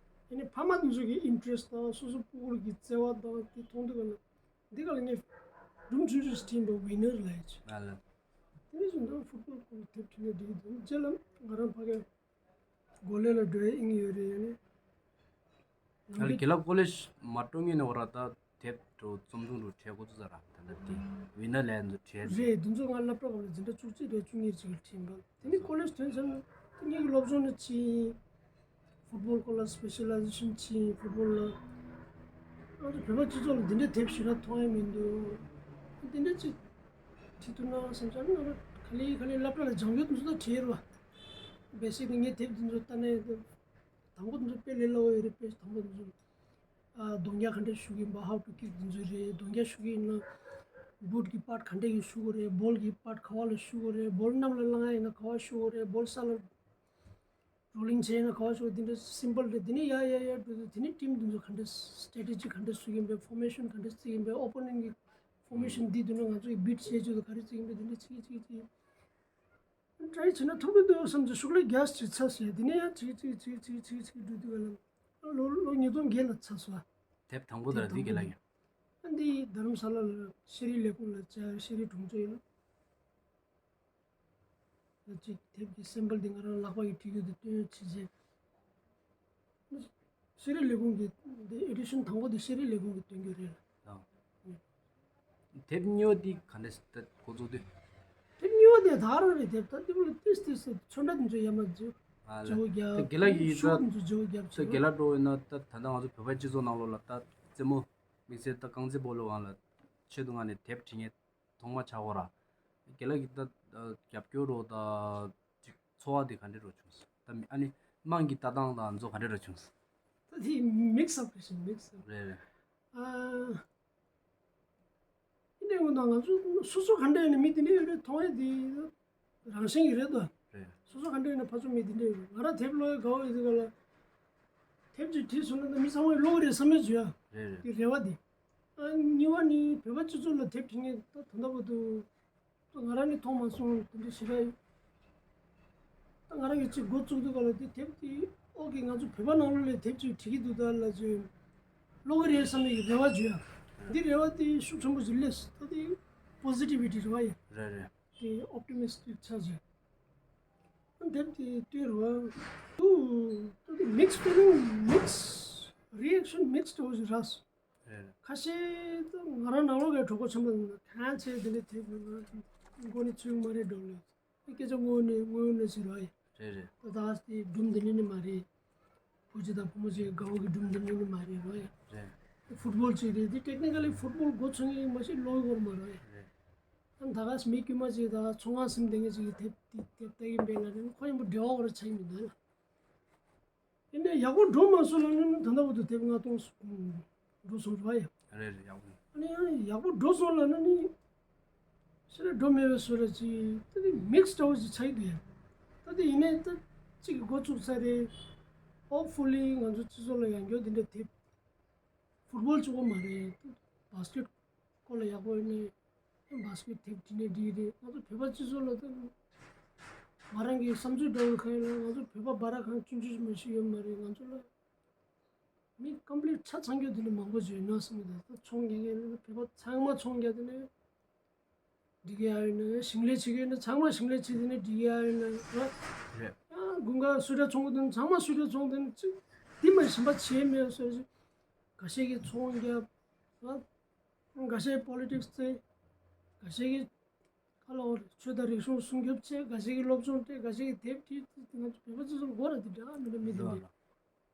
ཡིན་ནའི་ཕ་མ་དེ་ཚོ་གི་ཨིན་ཊེ་རེ་སི་དང་སོ་སོ་སྤུ་གུ་གི་བརྩེ་བ་དང་དེ་མཐོང་དུས་སྒང་ལ་འདི་སྒང་ལ་ངས་སྒྲུང་ཆུང་ཆུང་ཞིག་བྲིས་པ། ཝི་ནར་ལབ་ཡ་ཅིག་ཨ་ལ། དེ་ནས་བཟུང་ད་ཕུཊ་བོལ་སྐོར་དེབ་བྲིས་ནས་བསྡད་ཀྱི་འདུག་རྗེས་ལ་ང་རང་ཕ་གིར་གོ་ལེ་ལ་འགྲོ་ཡ་དབྱིངས་ཡོད་རེད། ཡིན་ནའི་ང་ལ་དགེ་ལགས་ཀོ་ལེཇ་མ་འགྲོ་སྔོན་ནས་འོ་ར་ད་དེབ་འདྲ་བོ་རྩོམ་ཐུང་འདྲ་བོ་བྲིས་འགོ་བཙུགས་ཚར་ར། ད་ལྟ་དེ་ཝི་ནར་ལབ་ཡ་འདི་བྲིས་རེད། འདི་ཚོ་ང་སློབ་གྲྭ་སྐབས་ལ་འཛིན་གྲྭ་བཅུ་གཅིག་དང་བཅུ་གཉིས་ཅིག་ལ་བྲིས་པ། དེ་ནས་ཀོ་ལེཇ་ཐོན་ཚར་ན་དེ་ངེད་ཀྱི་སློབ་སྦྱོང་ནི་ཕྱིན། ཕུཊ་བོལ་སྐོར་ལ་སི་པེ་ཤ་ལའི་ཟེ་ཤན་ཕྱིན། ཕུཊ་བོལ་ལ་ང་ཚོ་བོད་པ་སྤྱི་ཚོགས་ལ་འདི་འདྲའི་དེབ་ཞེ་དྲག་མཐོང་ཡ་མི་འདུག་འདི་འདྲ་ཅིག་བྲིས་ཐུབ་ན་བསམ་ས་ནི། ང་ཚོ་ག་ལེ་ག་ལེ་སློབ་གྲྭ་ལ་སྦྱང་ཡོད་འདི་ཚོ་ད་བྲིས་རེད་བ། བེ་སིག་ནས་ངས་དེབ་འདི་ཚོ་ལྟ་ནས་དང་པོ་འདི་ཚོ་དཔེ་ལས་སླ་བོ་ཡོད་རེད། དཔེ་དང་པོ་འདི་ཚོ། ཨ་གདོང་རྒྱག་ག་འདྲས་གཞུ་གི་ཡིན་པ། how to kick དེ་ཚོ་རེད། གདོང་རྒྱག་གཞུ་གི་ཡིན་ན་བུད་ཀྱི་པར་ག་འདྲས་ཀྱི་གཞུ་དགོས་རེད། བོལ་གྱི་པར་ག་བ་ལ་གཞུ་དགོས་རེད། བོལ་གནམ་ལ་བསླང་ཡ་ཡིན་ན་ག་བ་གཞུ་དགོས་རེད། བོལ་ས་ལ་རོ་ལིང་བྱས་ན་ག་བ་ཤོག་དེ་འདྲ་སིམ་པལ་རེད། དེ་ནས་ཡ་ཡ་ཡ་འགྲོ་དུས་དེ་ནས་ཊིམ་དེ་ཚོ་ག་འདྲ་སི་ཊེ་ཊི་ཇི་ག་འདྲ་བཟོ་གི་ཡིན་པས། ཕོར་མེ་ཤོན་ག་འདྲ་བརྩི་གི་ཡིན་པས། ཨོ་པོ་ནེན་གི་ཕོར་མེ་ཤོན་འདི་འདུག་ན་ང་ཚོ་ཡི་བིཊ་བྱས་བྱས་དུས་ག་རེ་བརྩི་གི་ཡིན་པས། དེ་འདྲ་བྱེད་ཀྱི་བྱེད་ཀྱི་བྱེད་ཀྱི་ཊ་རའི་བྱས་ན་ཐོབ་ཀྱི་འདུག་བསམ་ཚེ་ཤུགས་ལས་རྒྱག་བྱས་ཚར་ཟེར། དེ་ནས་ཡང་བྱེད་བྱེད་བྱེད་བྱེད་བྱེད་བྱེད་འགྲོ་དུས་ག་ལ་ལོ་ལོ་ཉིས་སྟོང་བརྒྱད་ལ་ཚར་སོང་། དེབ་དང་པོ་དེ་དེབ་ལ་དེ་དང་པོ་ག་ལ་དེ་ཡིན། ཨ་འདི་རྡ་རམ་ས་ལ་ལ་ཤེས་རིག་ལས་ཁུངས་ལ་བཅར། ཤེས་རིག་དྲུང་ཆེ་ཡིན། ད་ཅིག་དེབ་ཀྱི་སེམ་པལ་འདི་ང་རང་ལག་པ་ཡིས་བྲིས་རྒྱུ་དེ་སྟོན་བྱས་རྗེས། ཤེས་རིག་ལས་ཁུངས་ཀྱི་འདི་ཨེ་ཌི་ཤན་དང་པོ་འདི་ཤེས་རིག་ལས་ཁུངས་ཀྱིས་སྟོན་རྒྱུ་རེད་ལ། ཨང་། དེབ་གཉིས་པ་འདི་ག་འདྲ་ཞིག་ད་འགོ་བཙུགས་དུས། དེབ་གཉིས་པ་དེ་ད་རང་རེད། དེབ་ད་དེ་བོ་ལ་ཏིས་ཏིས་ཚོན་ཁྲ་དེ་ཚོ་ཡར་མར་བརྗེ་ཨ་ལ་བརྗེ་བོ་ད་རྒན་ལགས་རྒྱབ། ཀྱིས་ཤོག་ད་དེ་ཚོ་བརྗེ་བོ་རྒྱབ་ད་བྱས་རྒན་ལགས་འགྲོ་ཡོད་ན། ད་ད་ལྟ་ང་ཚོ་བོད་པའི་སྤྱི་ཚོགས་ནང་ལོགས་ལ་ད་རྩེད་མོ་དམིགས་བསལ་ད་རྐང་རྩེད་སྤོ་ལོའི་དབང་ལ་ཆེད་དུ་མངགས་ནས་དེབ་བྲིས་མཁན་ཐོག་མ་ཆགས་ཡོད་ར། རྒན་ལགས་ཀྱིས་ད་རྒྱབ་སྐྱོར་རོགས་ད་ཅིག་ཚོར་བ་དེ་ག་འདྲ་རུ་བྱུང་སོང་། ད་ཨ་ནི་དམངས་ཀྱི་ལྟ་སྟངས་དང་ཚོ་ག་འདྲ་རུ་བྱུང་སོང་། ད་དེ་མིག་སི་ཨབ་རེད་ཤིང་མིག་སི་ཨབ་རེད་རེད། ཨ་ཡིན་ནའི་འོ་ན་ང་ཚོ་སོ་སོ་ག་འདྲ་ཡིན་ན་མི་དེ་འདྲ་ཡོད་རེད། མཐོང་ཡ་དེ་རང་བཞིན་གྱི་རེད་དོ། རེད། སོ་སོ་ག་འདྲ་ཡིན་ན་ཕར་ཚུར་མི་དེ་འདྲ་ཡོད་རེད། ང་རང་དེབ་ཀློག་ཡ་དགའ་བོ་ཡོད་དུས་ག་ལ་དེབ་ཅིག་བྲིས་སོང་ན་ད་མི་ཚང་མས་ཀློག་གི་རེད་བསམ་ཡ་བྱུང་ཡ། རེད་རེད། དེ་རེ་བ་དེ། ཨ་གཉིས་པ་ནི་བོད་པ་སྤྱི་ཚོགས་ལ་དེབ་བྲིས་མཁན་ད་ད་ལྟ་བར་དུ་ད་ང་རང་ནི་མཐོང་མ་སོང་། དེ་འདྲ་ཞེ་དྲག་ཡོད། ད་ང་རང་གིས་ཅིག་འགོ་བཙུགས་དུས་ག་ལ་དེ་དེབ་དེ་ཨོ་ཀེ་ང་ཚོ་བོད་པ་ནང་ལོགས་ལ་དེབ་ཅིག་བྲིས་ཀྱི་འདུག་ད་ལ་ཅིག་ཀློག་གི་རེད་བསམ་པའི་རེ་བ་བྱུང་ཡ། འདི་རེ་བ་དེ་ཤུགས་ཆེན་པོ་ཞིག་སླེབས་སོང་། ད་དེ་པོ་ཟི་ཊི་བི་ཊི་རེད་བ་ཡ། རེད་རེད། དེ་ཨོབ་ཊི་མིསི་ཊིག་ཆགས་བྱུང་། ཨ་དེབ་དེ་བཏོན་རེད་བ། དུ་ད་དེ་མིག་སི་ཕི་ལིང་མིག་སི་རི་ཨེག་ཤན་མིག་སི་འདྲ་བོ་ཞིག་རག་སོང་། རེད་རེད། ཁ་ཤས་ད་ང་རང་ནང་ལོགས་ཀྱི་གྲོགས་པོ་ཆེན་པོ་ཡིན་ན་གང་བྱས་དེ་འདྲ་དེབ་ང་མགོ་ནས་ཚུད་མ་རེད་འགྲོ་ལེ། སྐད་ཆ་དངོས་གནས་དངོས་གནས་ཟེར་བ་ཡིན། རེད་རེད། ད་ད་དེ་སྒྲུང་འདི་ནི་ནི་མ་རེད། བུ་ཅིག་དང་བུ་མོ་ཅིག་དགའ་བོ་གི་སྒྲུང་འདི་ནི་ནི་མ་རེད་རོ་ཡ། རེད། ཕུཊ་བོལ་ཅིག་རེད། དེ་ཊེག་ནི་ཀ་ལི་ཕུཊ་བོལ་འགོ་ཚུགས་ངེས་མ་ཤེས་ལོ་ཡི་སྐོར་མ་རོ་ཡ། རེད། ཨ་ད་ག་མི་དཀྱུས་མ་ཅིག་ད་ག་ཚོང་ཁང་ཟིན་བསྡད་མཁན་ཅིག་གི་དེབ་དེ་དེབ་ལྟ་གིན་པས་ན་རེད། ཁོ་ཡིན་པོ་འབྲེལ་བ་འོ་ར་ཆགས་ཀྱི་མི་འདུག་ལ། དེ་འདྲ་ཡག་པོ་འགྲོ་མ་སོང་ལ་ནི་ད་ལྟ་བར་དུ་དེབ་ལྔ་སྟོང་འགྲོ་སོང་རེད་བ་ཡ། རེད་རེད། ཡག་པོ། ཨ་ནི་ཡང་ཡག་པོ་འགྲོ་སོང་ལ་ནི་ནི་ཤེས་རབ་འགྲོ་མེད་པའི་བཟོ་འདྲ་ཅིག་ད་ནི་མིག་སི་འདྲ་བོ་ཅིག་ཆགས་ཀྱི་འདུག་ཡ། ད་དེ་ཡིན་ནའི་ད་གཅིག་གི་འགོ་བཙུགས་ཚར་རེད། ཧོབ་ཕུ་ལི་ང་ཚོ་སྤྱི་ཚོགས་ལ་ཡང་བསྐྱར་དེ་འདྲ་དེབ་ཕུཊ་བོལ་གཅིག་པོ་མ་རེད། ད་བྷ་སི་ཀེཊ་སྐོར་ལ་ཡག་པོ་ཡིན་ནའི་བྷ་སི་ཀེཊ་དེབ་བྲིས་ནས་འགྲིག་རེད། ང་ཚོ་བོད་པ་སྤྱི་ཚོགས་ལ་ད་ང་རང་གི་བསམ་ཚུལ་འདྲ་བོ་གང་ཡིན་ན་ང་ཚོ་བོད་པ་སྦ་ར་ཁང་ཆུང་ཆུང་ཞིག་མ་ཞིག་ཡོད་མ་རེད། ང་ཚོ་ལ་མི་ཀམ་པི་ལིཊ་ཆ་ཚང་རྒྱུ་དེ་ནི་མང་པོ་ཞིག་ཡོད་ན་བསམ་གྱི་འདུག་ད་ཚོང་རྒྱག་མཁན་ནི་བོད་པ་ཚང་མ་ཚོང་རྒྱག་དེ་ནི་འགྲིག་གི་ཡ་ཡོད་ན། ཞིང་ལས་བྱེད་མཁན་ནི་ཚང་མ་ཞིང་ལས་བྱེད་དེ་ནི་འགྲིག་གི་ཡ་ཡོད་ན་ར། རེད། ཡང་དགུན་ཁ་སུས་དྲ་ཚོང་གི་དེ་ནི་ཚང་མ་སུས་དྲ་ཚོང་དེ་ནི་ཅིག་དེ་མ་གཞན་པ་བྱེད་མེད་བཟོ་ཞིག་འགའ་ཤས་ཀྱིས་ཚོང་རྒྱབ་ར། འགའ་ཤས་པོ་ལི་ཊིག་སི་རྩེ། འགའ་ཤས་ཀྱིས་ཁ་ལོ་ཆོས་དང་རིག་གཞུང་སྲུང་སྐྱོབ་བྱེད། འགའ་ཤས་ཀྱིས་སློབ་སྦྱོང་སྤྲད། འགའ་ཤས་ཀྱིས་དེབ་བྲིས། ང་ཚོ་བོད་པ་ཚོ་ཚོ་མགོ་ར་དེ་འདྲ་མི་འདྲ་མི་འདྲ་འདུག་ལ།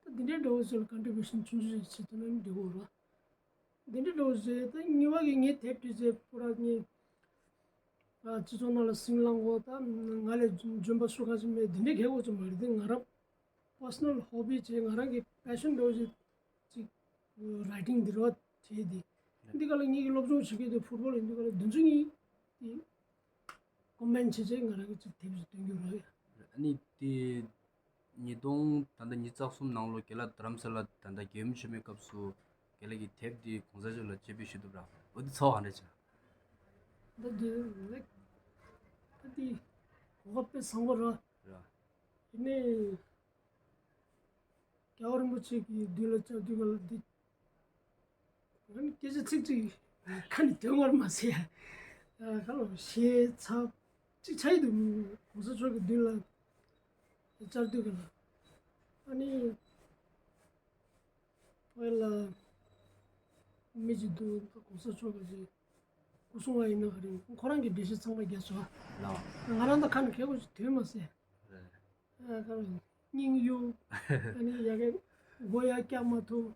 ད་འདི་འདྲའི་འདྲ་བོ་ཚོ་ལ་ཀོན་ཊི་བིའུ་ཤན་ཆུང་ཆུང་ཞིག་བྱེད་ཐུབ་ན་འདི་གོ་ར། འདི་འདྲའི་འདྲ་བོ་བྱས་ད་གཉིས་པ་གི་ངས་དེབ་བྲིས་རྗེས་པུ་ར་ངས་ཨ་སྤྱི་ཚོགས་ནང་ལ་སིང་ལང་གོ་ད་ང་ལས་འཇོན་པ་སུ་གང་ཞིག་མེད། འདི་འདྲའི་གལ་གོ་ཚོ་མ་རེད། དེ་ང་རང་པར་སོ་ནལ་ཧོ་བི་བྱས་ང་རང་གི་པེ་ཤན་འདྲ་བོ་ཞིག་ཅིག་རའི་ཊིང་འདི་ར་བ་བྱས་ཏེ། འདི་ག་ལ་ངེད་ཀྱི་སློབ་སྦྱོང་བྱེད་མཁན་དེ་ཕུཊ་བོལ་ཡིན་དུས་ག་ལ་དེ་ཚོ་གཉིས་དེ་ཀོམ་བཱའིན་བྱས་བྱས་ང་རང་གི་ཅིག་དེབ་ཅིག་སྟོན་རྒྱུ་རེད། ཨ་ནི་དེ་ཉིས་སྟོང་ད་ལྟ་ཉི་ཤུ་རྩ་གསུམ་ནང་ལོ་རྒན་ལགས་རྡ་རམ་ས་ལ་ད་ལྟ་རྒྱལ་ཡུམ་ཆེན་མོའི་སྐབས་སུ་རྒན་ལགས་ཀྱི་དེབ་དེ་གོང་ས་མཆོག་ལ་སྤྱན་འབུལ་ཞུས་འདུག་ར། འོ་དེ་ཚོར་བ་ག་འདྲ་བྱུང་། ད་དེ་ལེགས། ད་དེ་གོ་སྐབས་དཔེ་བཟང་པོ་རེད། ར། དེ་ནས་རྒྱལ་བ་རིན་པོ་ཆེ་གི་མདུན་ལ་བཅར་དུས་ག་ལ་འདི། ང་ནི་སྐད་ཆ་ཚིག་གཅིག་ཁ་ནས་ཐོན་པར་མ་ཟད། ཨ་ཁ་ལོ་ཞེ་ཚ་གཅིག་ཆགས་ཀྱི་འདུག་གོང་ས་མཆོག་གི་མདུན་ལ་བཅར་དུས་ག་ལ། ཨ་ནི། ཨོ་ལ། མི་གཅིག་འདུག་གོང་ས་མཆོག་གི་སྐུ་སྲུང་བ་ཡིན་ན་ག་རེ་ཁོ་རང་གི་འགྲེལ་བཤད་ཚང་མ་རྒྱབ་སོང་། ལགས། ང་རང་ད་ཁ་ནས་གལ་གོ་ཞིག་ཐོན་མ་ཟད། རེད། ཨ་ག་རེ་སྙིང་གཡུག་ཨ་ནི་ཡ་གི་མགོ་ཡར་བཀྱག་མ་ཐུབ།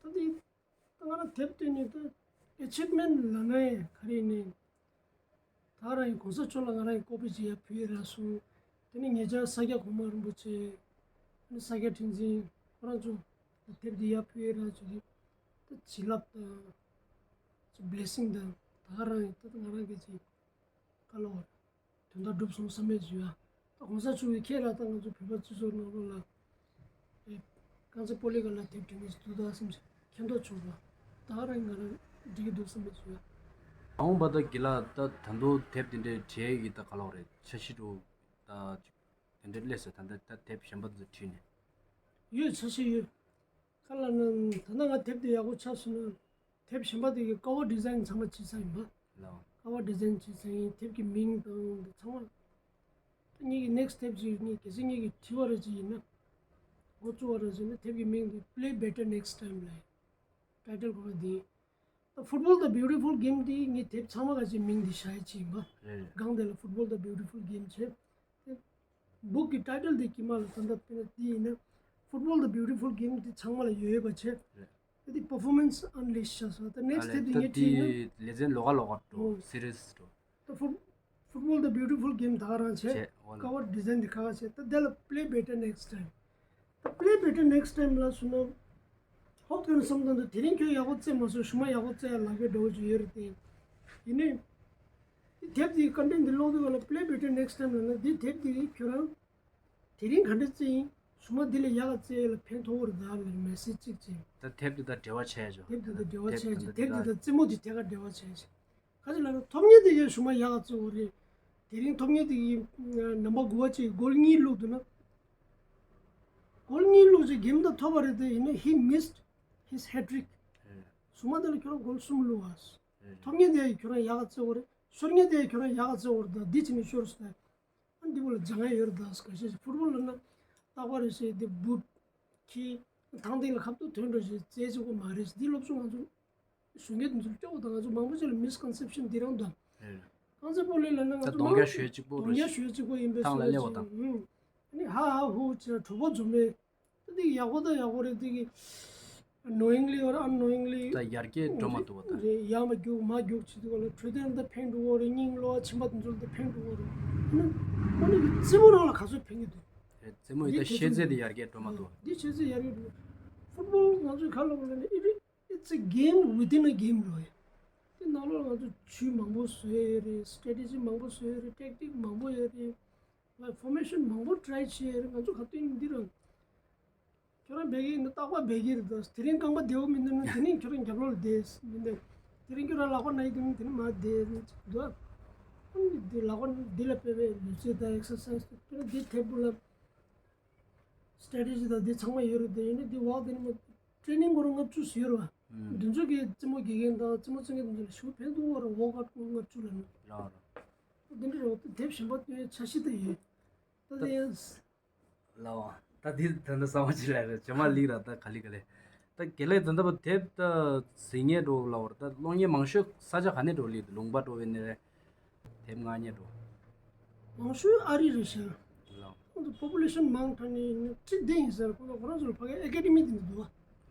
ད་འདི་ད་ང་རང་དེབ་བཏོན་ནས་ད་ཨེ་ཆིབ་མེན་ཊི་ལབ་ན་ཡང་ག་རེ་ཡིན་ནའི། ད་རང་གི་གོང་ས་མཆོག་ལ་ང་རང་གི་ཀོ་པི་ཅིག་ཡར་ཕུལ་ཡས་རག་སོང་། དེ་ནས་ཉེ་ཆར་ས་སྐྱ་གོང་མ་རིན་པོ་ཆེ། ཨ་ནི་ས་སྐྱ་ཁྲི་འཛིན་ཁོ་རང་ཚོ་ ད་དེབ་འདི་ཡར་ཕུལ་ཡས་རང་ཚོ་གི་ད་བྱིན་རླབས་དང་ཅིག་བི་ལེ་སིང་དང་ད་ག་རང་ཡིན། ད་ད་ང་རང་གི་ཅིག་ག་ལབ་དགོས་རེད། དོན་དག་འགྲུབ་སོང་བསམ་པའི་བཟོ་ཡ། ད་གོང་ས་མཆོག་གིས་ཁྱེད་ལ་ད་ང་ཚོ་བོད་པ་སྤྱི་ཚོགས་ནང་ལོགས་ལ་ཨེ་རྐང་རྩེད་སྤོ་ལོའི་སྒང་ལ་དེབ་འབྲི་ནས་འདུག་ད་བསམ་ཞིག་མཁྱེན་རྟོགས་བྱུང་བ། ད་ག་རང་ང་རང་འགྲིག་གི་འདུག་བསམ་པའི་བཟོ་ཡ། མ་འོངས་པ་ད་དགེ་ལགས་ད་ད་དུང་དེབ་དེ་འདྲའི་བྲིས་ཡས་ཀྱི་ད་ག་ལབ་དགོས་རེད། འཆར་གཞི་འདྲ་ད་ཅིག་དེ་འདྲ་སླེབས་སོང་། ད་ད་ད་དེབ་གཞན་པ་ཚོ་བྲིས་ནས། ཡོད། འཆར་གཞི་ཡོད། ག་ལབ་ན་ད་ལྟ་ང་དེབ་དེ་ཡག་པོ་ཆགས་སོང་ན། དེབ་གཞན་པ་དེ་གི་ཀ་བར་ཌི་ཛའིན་ཚང་མ་བྱེད་ས་ཡིན་པ། ལའོ། ཀ་བར་ཌི་ཛའིན་བྱེད་ས་ཡིན། དེབ་ཀྱི་མིང་དང་དེ་ཚང་མ། ད་ངེད་ཀྱི་ནེག་སི་ཊི་སི་ཊེབ་ཅིག་ངེད་གལ་སྲིད་ངེད་ཀྱིས་བྲིས་པ་ར་ཅིག་ཡིན་ན། འགོ་བཙུགས་པ་ར་ཅིག་ཡིན་ན། དེབ་ཀྱི་མིང་དེ་Play Better Next Time ལབ་ཡིན། ཊའི་ཊལ་ཁོ་ར་དེ་ཡིན། ད་Football the Beautiful Game དེ་ངས་དེབ་ཚང་མ་ག་ཅིག་མིང་དེ་བཞག་ཡས་ཅིག་ཡིན་པ། རེད་རེད། སྒང་དེ་ལ་Football the Beautiful Game བྱས། དེ་བུག་གི་ཊའི་ཊལ་དེ་དཀྱིལ་མ་ལ་ད་ལྟ་དཔེར་ན་དེ་ཡིན་ན་Football the Beautiful Game དེ་ཚང་མ་ལ་ཡོད་ཡོད་པ་བྱས། རེད། དེ་Performance Unleashed བྱས་སོང་། ད་ནེག་སི་ཊི་ཨ་ཊེབ་དེ་ལས་ངས་བྲིས་ད་ཡིན་ན། ལེ་ཚན་ལོགས་ཀ་ལོགས་ཀ་འགྲོ། ཨོ། སི་རི་ཡས་འགྲོ། ད་Foot- Football the Beautiful Game ད་ག་རང་བྱས། བྱས། འོ་ལ། ཀ་བར་ཌི་ཛའིན་དེ་ཁ་ཁ་བྱས། ད་དེ་ལ་Play Better Next Time། ད་Play Better Next Time ལབ་སོང་ན། ཧོབ་ཐོན་བསམ་སྟངས་དེ་དེ་རིང་ཁྱོད་ཡག་པོ་རྩེད་མ་སོང་། ཞུ་མ་ཡག་པོ་རྩེ་ཡ་ལབ་མཁན་འདྲ་བོ་ཅིག་ཡོད་རེད་དེ། ཡིན་ནའི། དེ་དེབ་དེའི་ཀོན་ཊེན་ཊི་དེ་ཀློག་དུས་སྒང་ལ་Play Better Next Time ལབ་ན། འདི་དེབ་དེ་ཁྱོད་རང་དེ་རིང་ག་འདྲ་རྩེ་ཡིན། ཞུ་མ་འདི་ལས་ཡག་ག་རྩེ་ཡ་ལ་ཕན་ཐོགས་ཀྱི་རེད་ད་ལབ་མེ་སེ་ཇི་གཅིག་བྱས། ད་དེབ་དེ་དང་འབྲེལ་བ་བྱས་ཆོག་དེབ་དེ་དང་འབྲེལ་བ་བྱས་ཆོག་དེབ་དེ་དང་རྩེད་མོ་དེ་ཐད་ཀར་འབྲེལ་བ་བྱས་ཆོག་ག་ཅི་ལབ་ན་ཐོབ་མཁན་དེ་གས་ཞུ་མ་ཡག་ག་རྩེ་དགོས་རེད། དེ་རིང་ཐོབ་མཁན་དེ་གི་ནམ་བར་དགུ་པ་ཅིག་གོལ་གཉིས་བླུགས་འདུག་ན། གོལ་གཉིས་བླུགས་ཅིག་གེམ་ད་ཐོབ་པ་རེད་དེ། ཡིན་ན་he missed his hat trick། རེད། ཞུ་མ་དེ་ལ་ཁྱོད་རང་གོལ་གསུམ་བླུགས་ཨ། རེད། ཐོབ་མཁན་དེ་གས་ཁྱོད་རང་ཡག་ག་རྩེ་དགོས་རེད། ཤོར་མཁན་དེ་གས་ཁྱོད་རང་ཡག་ག་རྩེ་དགོས་རེད། ད་འདི་བྱས་ནས་ཤོར་སོང་ད། ཨ་འདི་བོ་ལ་སྦྱང་ཡ་ཡོད་རེད་ད། ཁ་ཤས་ཤིག་ཕུཊ་བོལ་ལབ་ན་རྟག་པར་རེ་བྱས་དེ་བུཊ་ཁྱེར་ཐང་སྟེང་ལ་ཁ་ཐུག་ཐོན་འགྲོ་ཞེས་རྩེ་གཅིག་པོ་མ་རེད། འདི་སློབ་གསོ་ང་ཚོ་ཞུ་མཁན་དེ་ཚོར་སྐྱོ་བོ་དང་། ང་ཚོ་མང་པོ་ཅིག་ལ་མིས་ཀོན་སེབ་ཤན་འདི་རང་འདུག་རེད། རྐང་རྩེད་སྤོ་ལོ་ལབ་ན་ང་ད་ཚོ་གདོང་རྒྱག་མང་ཞོལ་གཅིག་པོ་གདོང་རེད། རྒྱག་ཞོལ་གཅིག་པོ་ཡིན་པའི་ཐང་ལ་བཟོ་བ་སླེབས་པ་ཅིག་དང་། ཨུམ། ཨ་ནི་ཧ་ཧ་ཧུ་བྱས་གྲོད་ཁོག་འཛོམས་པའི། ད་འདི་ཡག་པོ་ད་ཡག་པོ་རེད། འདི་གི་knowingly or unknowingly ད་ཡར་རྒྱས་འགྲོ་མ་ཐུབ་པ་དང་། རེད། ཡར་མར་རྒྱུག་མར་རྒྱུག་བྱེད་དུས་སྒང་ལ་འཕྲོད་བསྟེན་ལ་ད་ཕན་འགྲོ་གི་རེད། སྙིང་གློ་བ་མཆིན་པ་དེ་ཚོ་ལ་ད་ཕན་འགྲོ་གི་རེད། ཨ་ནི་ཨ་ནི་རྩེད་མོ་ནང་ལ་ག་ཚོད་ཕན་གྱི་འདུག་རེད། རྩེད་མོ་ཡི་འདི་ད་ཁྱད་ཤེས་ཚད་དེ་ཡར་རྒྱས་འགྲོ་མ་ཐུབ་པ། འདི་ཁྱད་ཚད་ཡར་རྒྱས་འགྲོ། ཕུཊ་བོལ་ང་ཚོས་ག་ལབ་དགོས་ལབ་ན། it is- it's a game within a game རེད། དེ་ནང་ལོགས་ང་ཚོ་ཇུས་མང་པོ་བཟོ་ཡས་རེད། སི་ཊེ་རེ་ཇི་མང་པོ་བཟོ་ཡས་རེད། ཊེག་ཊིག་མང་པོ་ཡོད་རེད། ལའིཀ་ཕོར་མེ་ཤན་མང་པོ་ཊ་རའི་བྱས་རེད། ང་ཚོ་ག་དུས་ཡིན་འདི་རང་། ཁྱོད་རང་བད་ཀན་ཡིན་ན་རྟག་པར་བད་ཀན་རེད་ད། དེ་རིང་རྐང་པ་བདེ་པོ་མི་འདུག་ན་དེ་རིང་ཁྱོད་རང་རྒྱབ་ལོགས་ལ་བསྡད་མི་འདུག་དེ་རིང་ཁྱོད་རང་ལག་པ་ན་ཡི་འདུག་ན་དེ་རིང་མར་བསྡད་རེད་འདུག་ཨ་ནི་འདི་ལག་པ་འདི་ལ་དཔེ་བའི་ལུས་རྩལ་དང་ཨེག་སར་སའི་ཛི་དང་དཔེར་ན་འདི་ཐེབས་པོ་ལ་སི་ཊེ་རེ་ཇི་དང་འདི་ཚང་མ་ཡོད་རེད་དེ། ཡིན་ན་འདི་ཝོག་དེ་ནི་མ་ཊེ་རེ་ནིང་སྐོར་ལྔ་བཅུ་ཞིག་ཡོད་རེད་བ། ཨུམ། འདི་ཚོ་གི་རྩེད་མོ་རྒྱག་མཁན་དང་རྩེད་མོ་རྩེ་མཁན་དེ་ཚོ་ལ་ཞེ་པོ་ཕན་ཐོགས་ཡོད་རེད། ཝོག་ཨའུཊ་ལྔ་བཅུ་ལ་ནི། ལགས་རེད། འདི་འདྲ་རེད་བ། དེབ་གཞན་པ་བཏོན་འཆར་གཞི་ད་ཡོད། ད་དེ་ཡང་། ལའོ། ད་འདི་ད་ལྟ་གསར་པ་ཅིག་ལ་རེད། ཇེ་མ་ལིག་ར་ད་ག་ལེ་ག་ལེ། ད་དགེ་ལགས་ད་ལྟ་བ་དེབ་ད་གཟིགས་མཁན་འགྲོ་ལ་བར་ད་ཀློག་མཁན་མང་ཤོས་ས་ཆ་ག་ནས་འགྲོ་ལི། ལུང་པ་འགྲོ་བའི་ནས་རེད། དེབ་མངགས་མཁན་འགྲོ། མང་ཤོས་ཨ་རི་རེད་ཤག་ལའོ། ཁོང་ཚོ་པོ་པུ་ལེ་ཤན་མང་དྲགས་ནས་ཡིན་ན་ཁྲི་བདུན་ཡིན་ཟེར། ཁོང་ཚོ་ཁོ་རང་ཚོ་ལ་ཕ་གི་ཨེ་ཀེ་ཌི་མི་དེ་འདུག་བ།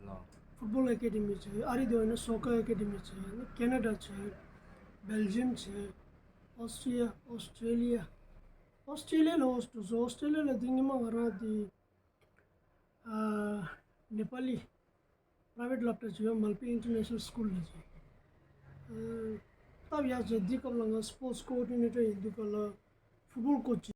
ལའོ། ཕུཊ་བོལ་ཨེ་ཀེ་ཌི་མི་བྱས། ཨ་རི་དེ་བ་ཡིན་ན་སོ་ཀར་ཨེ་ཀེ་ཌི་མི་བྱས། ཡང་ན་ཁེ་ན་ཌ་བྱས། སྦེལ་ཇི་ཡམ་བྱས། ཨོ་སི་ཊི་རི་ཡ། ཨོ་སི་ཊེ་ལི་ཡ། ཨོ་སི་ཊེ་ལི་ཡ་ལ་ཧོ་སི་ཊི་ཊལ་བཟོ། ཨོ་སི་ཊེ་ལི་ཡ་ལ་དེ་ཉི་མ་ང་རང་དེ་ཨ་ནེ་པ་ལི་པ་རའི་ཝེཊ་སློབ་གྲྭ་ཅིག་ཡོད། མལ་པི་ཨིན་ཊར་ནེ་ཤ་ནལ་སི་ཀུལ་ལབ་ཅིག་ཨ་སྟབས་ཡག་ཅིག་འདི་སྐབས་ལ་ང་སི་པོར་ཊི་སི་ཀོ་ཨོ་ཌི་ནེ་ཊར་ཡིན་དུས་སྐབས་ལ་ཕུཊ་བོལ་ཀོ་ཅི་